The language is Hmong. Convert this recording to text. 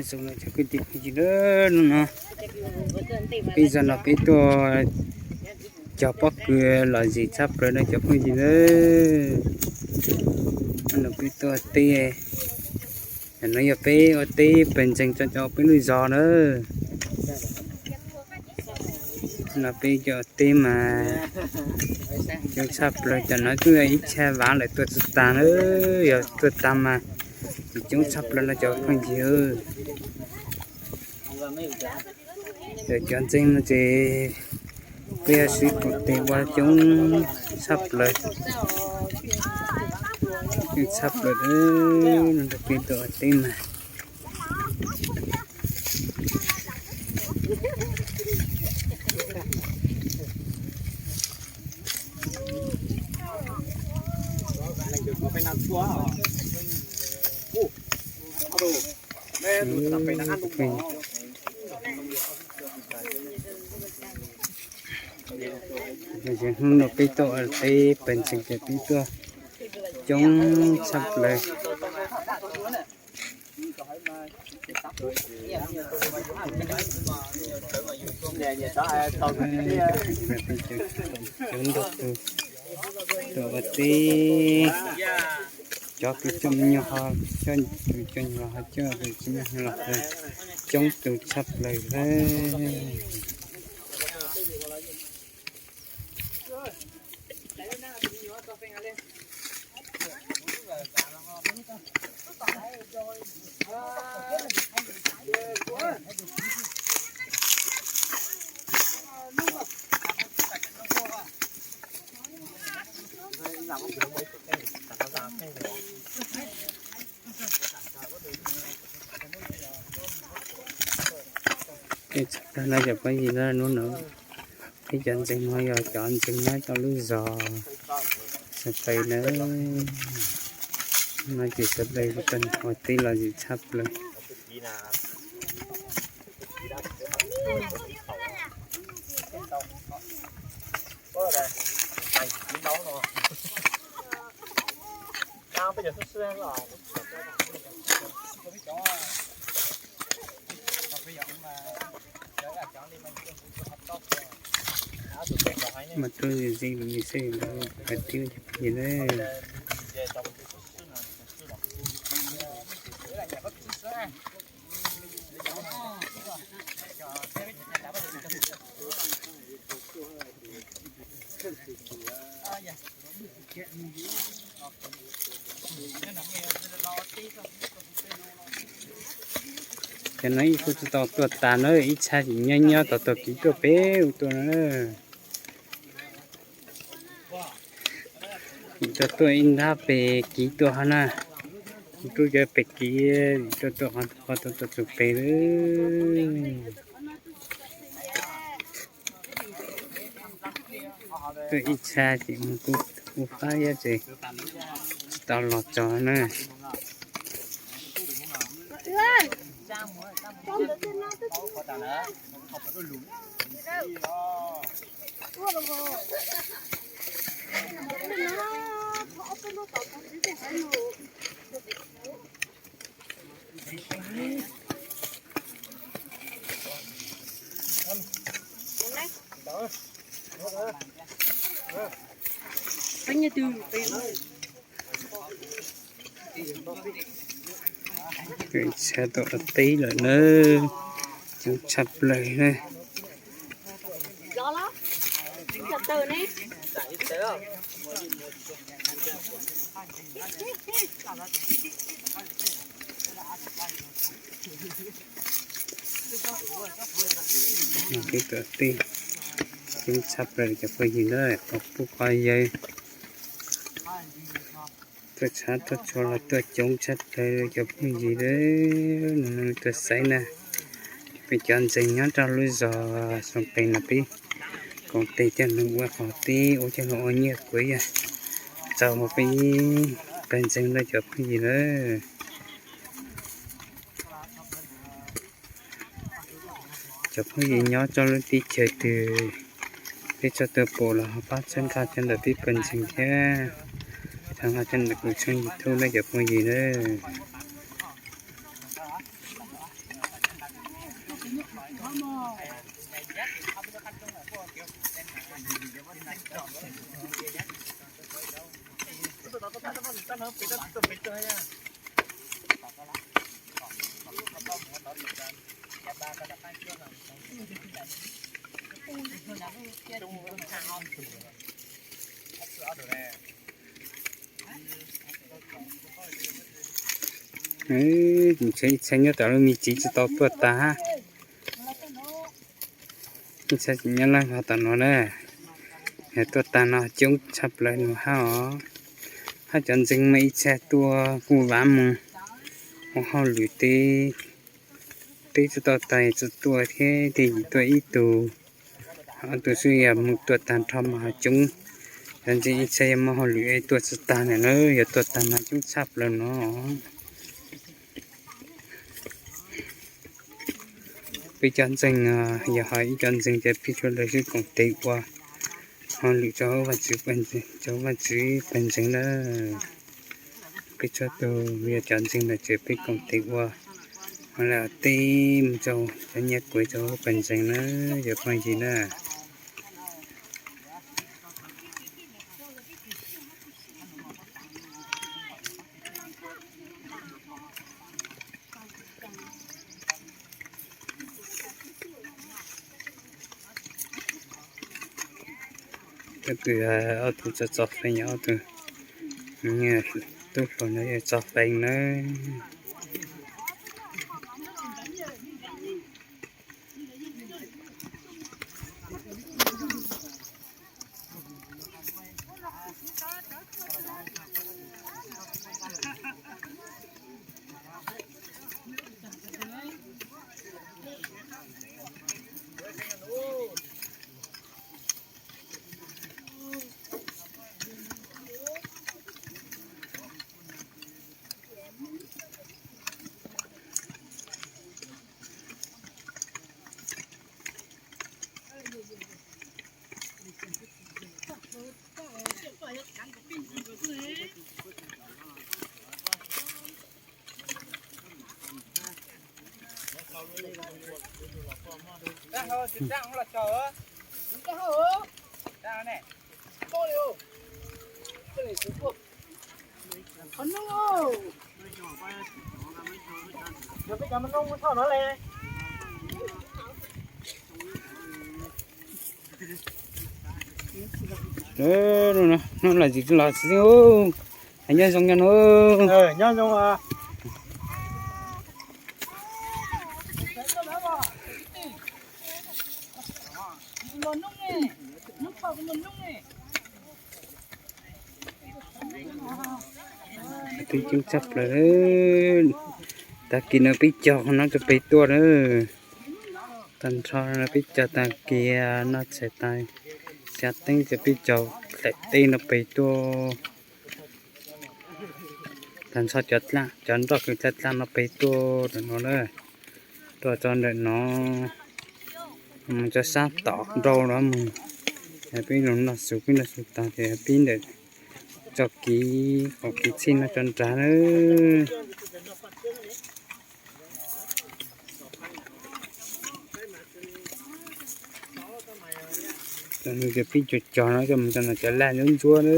Zoo no cov kwv tij phooj ywg na, no no peb zaum no peb tuaj cog pob kws lom zem tshaj plaws no cov phooj ywg na. No peb tuaj ua teb, no yog peb ua teb pawg ntseeg tso cov peb lub zos na. No peb cov teb mas coob tshaj plaws, cov no twb yog ib txha vav lawm tuaj tsis tag na, yog tuaj tag mas tsis coob tshaj plaws no cov phooj ywg. Cov ntseeg no ces peb yog sib koom tes ua coob tshaj plaws, coob tshaj plaws no peb tuaj ua teb mas. Hnub no peb tuaj ua teb pawg ntseeg ces peb tuaj coob tshaj plaws. Coob ntau tus tuaj ua teb, cov tus coj me nyuam ho coj, tus coj nyuam ho coj, tus tsis muaj nyuam los coob tus tshaj plaws thiab. Tej txhia tag no cov phooj ywg na, hnub no peb cov ntseeg no yog cov ntseeg nyob rau lub zos Xeev Pes na. No ces sawv daws ua teb los zem tshaj plaws. Mas tuaj zem zem los xwb, hais tias cov phooj ywg na. Cov no ib kuj tsis tau tuaj tas na, ib txha tseem nyob nyob tos tos kiv tuaj pem ub tuaj na. Kiv tuaj tuaj ib nrab pem kiv tuaj hov na. Rub cov pem kiv, tuaj tuaj qhov tuaj tuaj txug pem lawm. Tuaj ib txha ces mus kuj ua fab thiab ces tsis tau los txog na. Txhab tau ua teb lawm na, coob tshaj plaws na. Peb tuaj teb coob tshaj plaws cov phooj ywg na, qhov pub qhov yawg. Tuaj tshav tuaj tshua los tuaj coob tshaj plaws cov phooj ywg na, tuaj saib na. Peb cov ntseeg nyob rau lub zos Xeev Pes no peb koom tes coj lug ua qhov teb ua coj lug ua nyiaj kuv yog txaus mus peb pawg ntseeg na cov phooj ywg na. Cov phooj ywg nyob rau lub teb chaws twg, peb txhua tus pum los ho pab txhawb nqa cov ntawm peb pawg ntseeg thiab, txhawb nqa cov ntawm kuv tshooj YouTube na cov phooj ywg na. Ib txhia nyob tom lub me tsev tsis tau tuaj tag hab. Ib txhia tsis nyob lawm ho tom no na. Yog tuaj tag no coob tshaj plaws nws hab os. Hab cov ntxeeg mas ib txhia tuaj kuj vav mus ua hauj lwm teb, teb tsis tau tag tsis tuaj thiab, tej yim tuaj ib tug, ob tug xwb, yog mus tuaj tag nrho mas ho coob. Cov ntxeeg ib txhia yog muaj hauj lwm tuaj tsis tag na, yog tuaj tag mas coob tshaj plaws no. Peb cov ntxeeg, yog ho ib cov ntxeeg ces peb tsuas lawv sib koom tes ua hauj lwm rau Vaj Tswv, rau Vaj Tswv pawg ntseeg na. Peb txhua tus yog cov ntxeeg ntawd ces peb koom tes ua, ho lam teb mus rau cov nyab kuav rau pawg ntseeg na, yog phooj ywg na. Tab sis ob tug tso tso feem, ob tug tub hluas no tso feem nawb. Hnub no los tsis los xwb. Nyob zoo nyob no. Peb coob tshaj plaws. Tag kis no peb cog qhov no rau pem tuaj na. Tag nrho no peb cog tag kis no txhais tas xya teeb ces peb cog dlaim teb no pem tuaj. Tag nrho cov dlaj, cov nroj kws dlaj dlaj no pem tuaj ntawm no na. Tuaj txog ntawm no, mus txog sab tom nrau no mus. Peb los noj su, peb noj su tag ces peb ntawm tso kiv, kiv txhij no tso nrad na. Cov peb cog cog no coj mus rau cov laj ntsuab ntsuab na.